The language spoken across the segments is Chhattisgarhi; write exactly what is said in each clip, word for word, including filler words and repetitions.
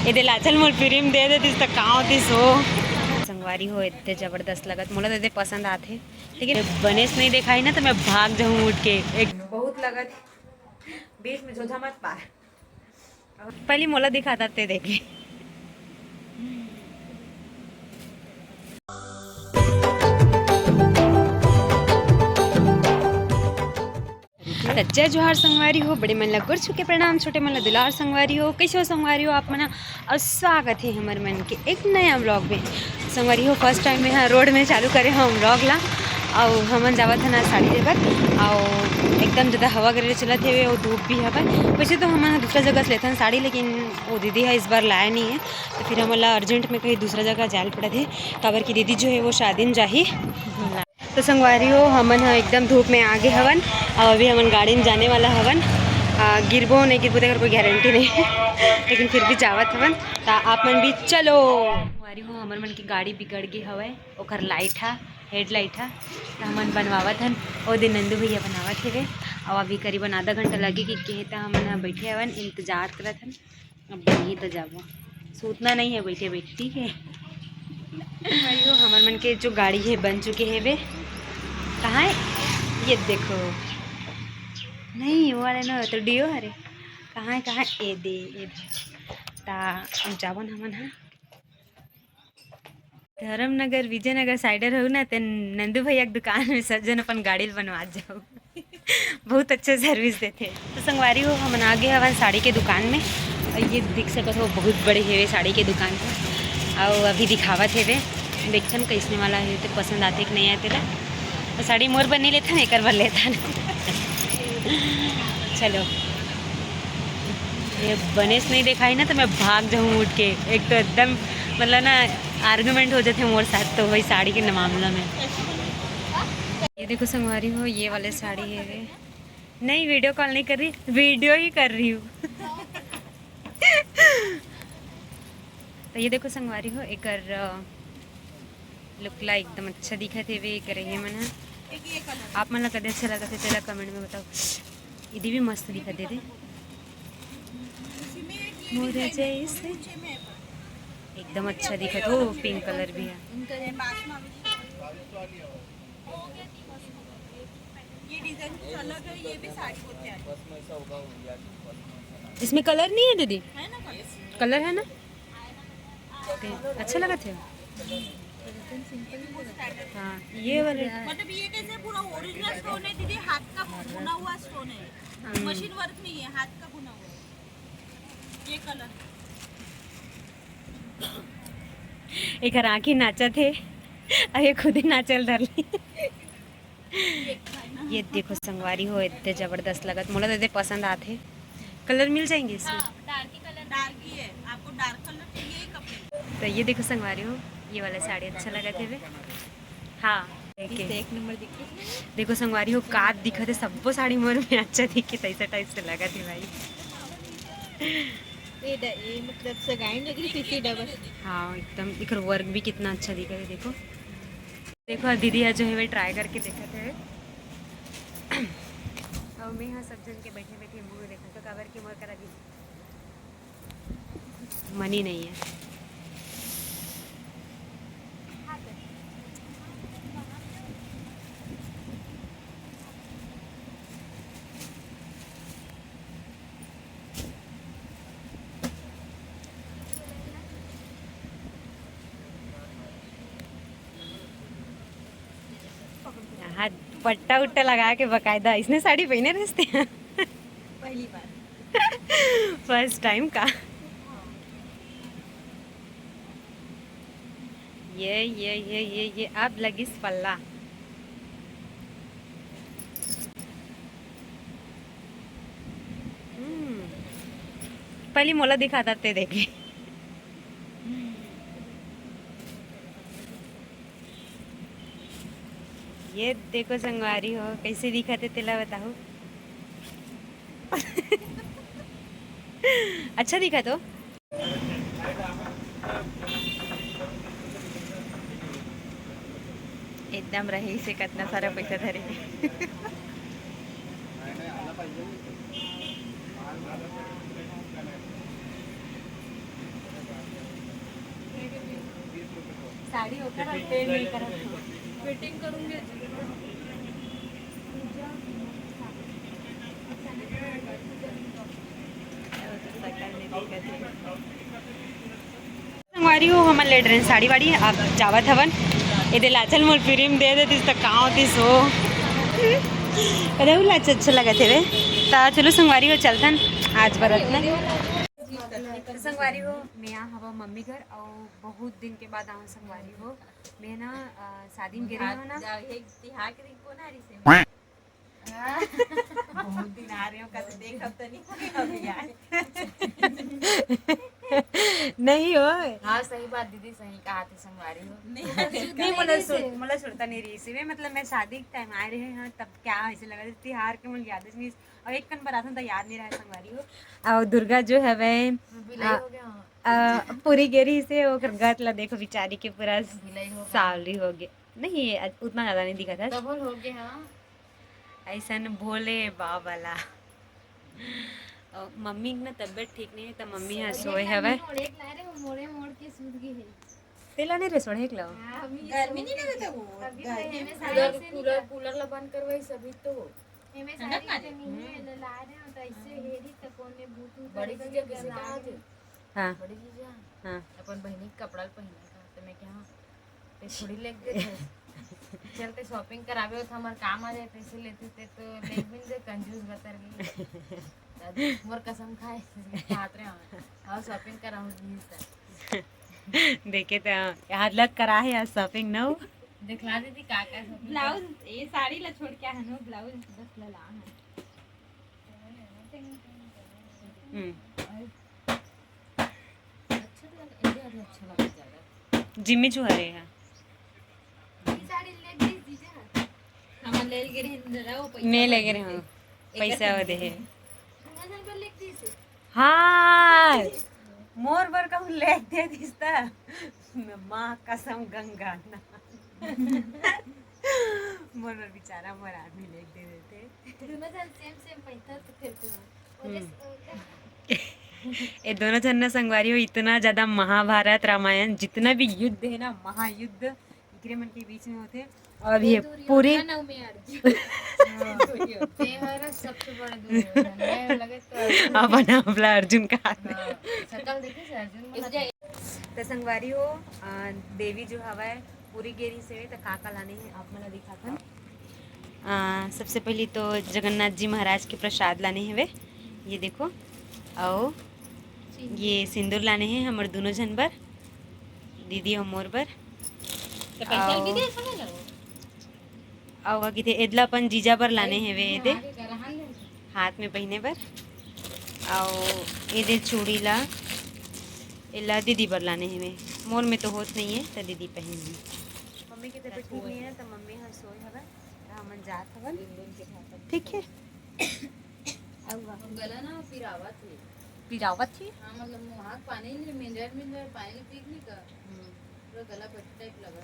एदे लाचल मोर प्रेम दे देतिस त का होतिस हो। संगवारी हो, एते जबरदस्त लगत, मोला तो एदे पसंद आथे, लेकिन बनेस नहीं देखाही ना तो मैं भाग जाऊँ उठ के। एक बहुत लगत, बीच में झोझा मत पार। पहली मोला दिखाता ते देखे। त जय जोहार संगवारी हो, बड़े मन ला गोड़ छू के प्रणाम, छोटे मन ला दुलार संगवारी हो। कैसे हो संगवारी हो आप मन? और स्वागत है हमर मन के एक नया व्लॉग में। संगवारी हो, फर्स्ट टाइम में यहाँ रोड में चालू करे हम व्लॉग ला। और हमन जावत है ना साड़ी लेबर, और एकदम ज़्यादा हवा करे चलत है और धूप भी हवय। वैसे तो हमन ह दूसरा जगह से लेथन साड़ी, लेकिन वो दीदी है इस बार लाया नहीं है, तो फिर हमन ला अर्जेंट में कहीं दूसरा जगह जाए पड़त है, काबर की दीदी जो है वो शादी में जाही। तो संगवारी हो, हमन ह एकदम धूप में आगे हवन, और अभी हमन गाड़ी में जाने वाला हवन। आ, गिरबो नहीं गिरबो, तेकर कोई गारंटी नहीं है, लेकिन फिर भी जावत हवन। त आप मन भी चलो। संगवारी हो, हमर मन के गाड़ी बिगड़ गे हवय, ओकर लाइट हा, हेडलाइट हा, त हमन बनवावत हन। ओ दिन नंदू भैया बनावत हेवे, और अभी करीबन आधा घंटा लगे कि कहे, त हमन ह बैठे हवन, इंतजार करत हन। अब वहीं तो जाबो, सूतना नहीं है बैठे बैठे, ठीक है। भाइयों, हमर मन के जो गाड़ी है बन चुके है वे। कहाँ है? ये देखो, नहीं वो वाले ना, तो डियो हरे। कहाँ है, कहाँ है? ए दे, ए दे। ता अब जाबो ना हमन, हाँ। धर्मनगर, विजयनगर साइड रहू ना, ते नंदू भैया के दुकान में सब जन अपन गाड़ी ल बनवा जाओ। बहुत अच्छा सर्विस देथे। तो संगवारी हो, हमन आ गे हवन साड़ी के दुकान में। और ये देख सकत हो, बहुत बड़े हेवे साड़ी के दुकान है। और अभी दिखावत हेवे, देखथन कैसने वाला है, तो पसंद आते कि नहीं आते ला। तो साड़ी मोर बर नहीं लेथन, एकर बर लेथन। चलो, ये बनेस नहीं देखाही ना, तो मैं भाग जाऊँ उठ के। एक तो एकदम, मतलब ना, आर्गुमेंट हो जाते मोर साथ, तो वही साड़ी के मामला में। ये देखो संगवारी हो, ये वाले साड़ी है वे। नहीं, वीडियो कॉल नहीं कर रही, वीडियो ही कर रही हूँ। तो ये देखो संगवारी हो, एकर लुक ला एकदम अच्छा दिखत हेवे, एकर ये मन ह। आप मन ला कदे अच्छा लगत हे, तेला कमेंट में बताओ। इदी भी मस्त दिखत दीदी। मोर जैसे एकदम अच्छा दिखत हो, पिंक कलर भी है। ये डिजाइन कुछ अलग है, ये भी साड़ी होते हैं। इसमें कलर नहीं है दीदी? है ना कलर? कलर है ना? ते अच्छा लगत हे। हाँ, ये वाले। मतलब ये कैसे पूरा ओरिजिनल स्टोन है दीदी, हाथ का बुना हुआ स्टोन है, हाँ। मशीन वर्क नहीं है, हाथ का बुना हुआ है। ये कलर। एकर आँखी नाचत हे, अउ ये खुद ही नाचल धर ली। ये देखो संगवारी हो, इतने जबरदस्त लगत, मोला तो इतने पसंद आथे। कलर मिल जाएंगे इसमें? हाँ, डार्क ही कलर, डार्क ही है। आपको डार्क कलर चाहिए ही कपड़े? तो ये देखो संगवारी हो, ये वाला साड़ी अच्छा लगत हे। हाँ, देखिए। एक नंबर दिखी। देखो संगवारी हो, का दिखत हे, सबो साड़ी मोर में अच्छा दिखी, तैसा टाइप से लगत हे भाई। ये ड-, ये मतलब सगाई में लग रही, फिर डबल। हाँ, एकदम एकर वर्क भी कितना अच्छा दिखत हे, देखो। देखो, दीदी ह जो है, वे ट्राई करके देखत हे। और मैं यहाँ सब जन के बैठे बैठे मुँह देखत हो, काबर के मोर करा भी मनी नहीं है। हाँ, पट्टा उट्टा लगा के बकायदा इसने साड़ी पहने रहते हैं। पहली बार। फर्स्ट टाइम का। ये, ये, ये, ये, ये अब लगिस पल्ला। हम्म। पहली मोला दिखाता ते देखे। ये देखो संगवारी हो, कैसे दिखत हे तेला बताओ। अच्छा दिखत हो। एकदम रही से कितना सारा पैसा धरे। साड़ी होकर और पेड़ नहीं कर। फिटिंग करूंगी। संगवारी हो, हमन ले डरेन साड़ी वाड़ी, अब जावत हवन। एदे लाचल मोर प्रेम दे देतिस त का होतिस हो। अरे, उ लाच अच्छा लगत हे रे। त चलो संगवारी हो, चलथन आज बरत न। संगवारी हो, मैं आ हवा मम्मी घर, अउ बहुत दिन के बाद आऊँ संगवारी हो। मैं ना, अ, शादी में गे रही हूँ ना। तिहार के दिन कोन आ रही से? बहुत दिन आ रहे हो, कभी देखब तो नहीं, अभी आए। नहीं हो। हाँ, सही बात दीदी, सही कहा थी संगवारी हो। नहीं, मोला सुरता नहीं रही से। मतलब मैं शादी के टाइम आए रहे हैं, तब क्या ऐसे लगा, तिहार के मोला याद नहीं। और एक कन बरात में तो याद नहीं रहा संगवारी हो। और दुर्गा जो है वह, बिलाई हो गया। पूरी गे रही से ओकर गत ला देखो, बिचारी के पूरा बिलाई हो गया। सावली हो गए। नहीं, उतना ज्यादा नहीं दिखा था। डबल हो गए, हाँ। ऐसन भोले बाबा ला। अउ मम्मी के ना तबीयत ठीक नहीं है, त मम्मी ह सोए हवे। मोड़े एक लाए रहे, वो मोड़े मोड़ के सूत गई है। तेला नहीं रे सोड़े एक लाओ। हाँ, अभी गर्मी नहीं लगता वो? अभी तो गर्मी एमे में साड़ी से कूलर, निकल- कूलर ला बंद करवाई, सभी तो वो एमे ठंडक साड़ी मारे। के नहीं है, ले ला रहे हो, तो ऐसे हेरी तो कोने बूतू बड़ी करेगा, चीजें कैसे गरमाए कहा थे? हाँ। बड़ी चीजें। हाँ। अपन बहनी के कपड़ा पहने का, तो मैं क्या ते थोड़ी लेके दे। चलते शॉपिंग करावे हो तो हमार काम आ जाए, तैसे लेते ते तो लेके भी दे, कंजूस बतर गई। दादी, मोर कसम खाए, खात रहे हम। और शॉपिंग कराऊंगी इस तरह। देखे तो हालत करा है आज शॉपिंग न हो। दिखला दीदी का का शॉपिंग ब्लाउज, ये साड़ी ला छोड़ के है ना, ब्लाउज बस ला ला है। हम्म। अच्छा तो लगा, ये वाला अच्छा लगा ज्यादा। जिम्मी चुहा रहे हैं। ये साड़ी ले ली दीजिए ना। हम ले गे रहे हैं, जरा वो पैसा मैं ले गे रहे हूँ, पैसा वो दे है। हम जन पर लिख दी से। हाँ, मोर बर कहूँ ले दे दिस त। माँ कसम गंगा ना। मोर बर बेचारा मोर आदमी ले दे देते। दोनों जन सेम सेम पैसा तो फिर तू। हम्म। ये दोनों झन ना संगवारी हो, इतना ज्यादा महाभारत रामायण जितना भी युद्ध है ना, महायुद्ध इकरे मन के बीच में होते। और ये पूरी दुर्योधन अउ मैं अर्जुन। ते हमारा सबसे बड़ा दुर्योधन। मैं लगे तो अर्जुन। अपन अपना अर्जुन का। हाँ, शकल देखिस अर्जुन मन। तो संगवारी हो, आ, देवी जो हवा है पूरी गे रहिस हे, त का का लाने हे आप मन ला दिखाथन। आ, सबसे पहली तो जगन्नाथ जी महाराज के प्रसाद लाने हवे, ये देखो, अउ ये सिंदूर लाने हे हमर दोनों झन बर, दीदी अउ मोर बर। तो पैसा अउ भी दे, समझ लो। अउ का कहिथे, एदला अपन जीजा बर लाने हवे, एदे हाथ में पहिने बर, अउ एदे चूड़ी ला, एला दीदी बर लाने हवे। मोर में तो होत नहीं है, त दीदी पहिनही। मम्मी के तबीयत ठीक नहीं है, त मम्मी ह सोए हवे, त हमन जात हवन। ठीक है। अउ का? गला ना पिरावत हे। पिरावत हे? हाँ, मतलब मुँह हाथ पानी नहीं, मिनरल, मिनरल पानी नहीं पीत नहीं का? हम्म। पूरा गला बत्ती टाइप लगा।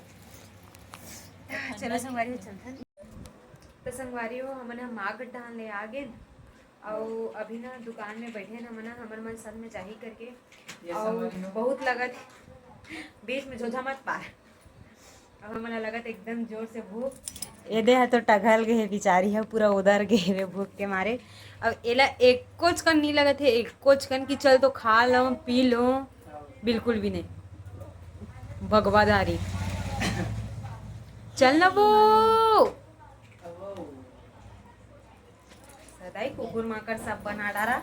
चलो संगवारी हो चलथन। तो संगवारी हो, हमन ह माघ डहान ले आ गेन, अउ अभी ना दुकान में बैठे न हमन ह, हमर मन संग में जाही करके। अउ बहुत लगत हे, बीच में झोझा मत पार। अब हमन ला लगत एकदम जोर से भूख। एदे ह तो टघल गे हे बिचारी ह, पूरा उदर गे हे भूख के मारे। अब एला एको चिकन नहीं लगत हे, एको चिकन कि चल तो खा लो, पी लो, बिल्कुल भी नहीं। भगवादारी। चल ना वो। सदाई कुकुर माकर सब बना डारा।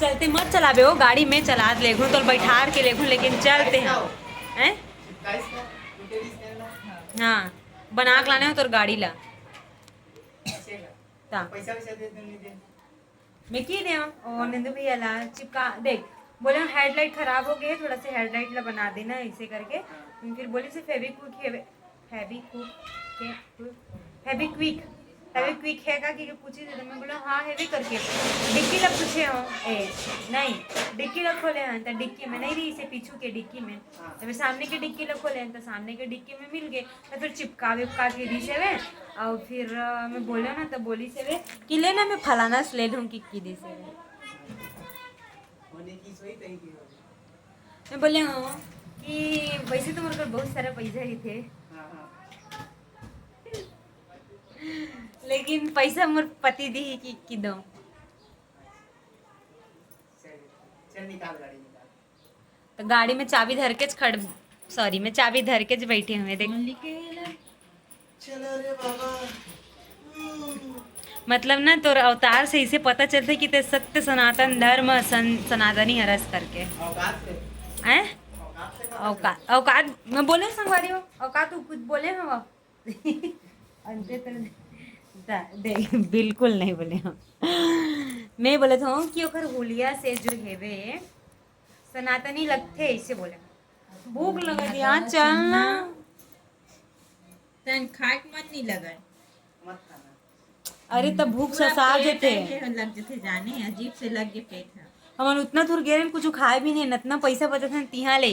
चलते मत चलाबे हो, गाड़ी में चला लेगू, तोर बैठार के लेगू, लेकिन चलते हैं। हैं? हाँ, बना के लाने हो तोर गाड़ी ला। ता। मैं की दे, ओ नंदू भैया ला चिपका, देख, बोले हेडलाइट खराब हो गए, थोड़ा सा हेडलाइट ला बना देना ऐसे करके। फिर बोले से फेविक्विक है, फेविक्विक, फेविक्विक, फेविक्विक है का कि पूछी थी, तो मैं बोला हाँ है भी करके। डिक्की ला पूछे हो, ए, नहीं, डिक्की ला खोले हैं, तो डिक्की में नहीं रही, इसे पीछू के डिक्की में। तो मैं सामने के डिक्की ला खोले हैं, तो सामने के डिक्की में मिल गए। तो फिर चिपका विपका के दी से वे, और फिर, अ, मैं बोला ना, तो बोली से वे कि लेना, मैं फलाना से ले लूँ कि, कि दी से वे। मैं बोले हाँ, कि वैसे तो मोर कर बहुत सारा पैसा ही थे, हाँ, हाँ। लेकिन पैसा मोर पति दी ही कि, कि दो। चल, चल निकाल गाड़ी निकाल। तो गाड़ी में चाबी धर के खड़, सॉरी, मैं चाबी धर के बैठे हुए देख। चलो रे बाबा। मतलब ना, तोर अवतार से इसे पता चलते कि ते सत्य सनातन धर्म सन-, सनातनी हरस करके। औकात से। हैं? औकात से पता औकात, औकात, मैं बोले संगवारी हो, औकात तू कुछ बोले हो? अंते तो दा-, दे, बिल्कुल नहीं बोले हम। मैं बोलत हूँ कि ओकर हुलिया से जो हेवे सनातनी लगथे, इसे बोले। भूख लगत हे यार, चल ना। तन खाए के मन नहीं लगय। अरे, तब भूख पूरा ससा पेट जेथे। ऐसे लग जेथे जाने, अजीब से लग गे पेट ह। हमन उतना दूर गे रहेन, कुछ खाए भी नहीं, इतना पैसा बचत हे, तिहा ले।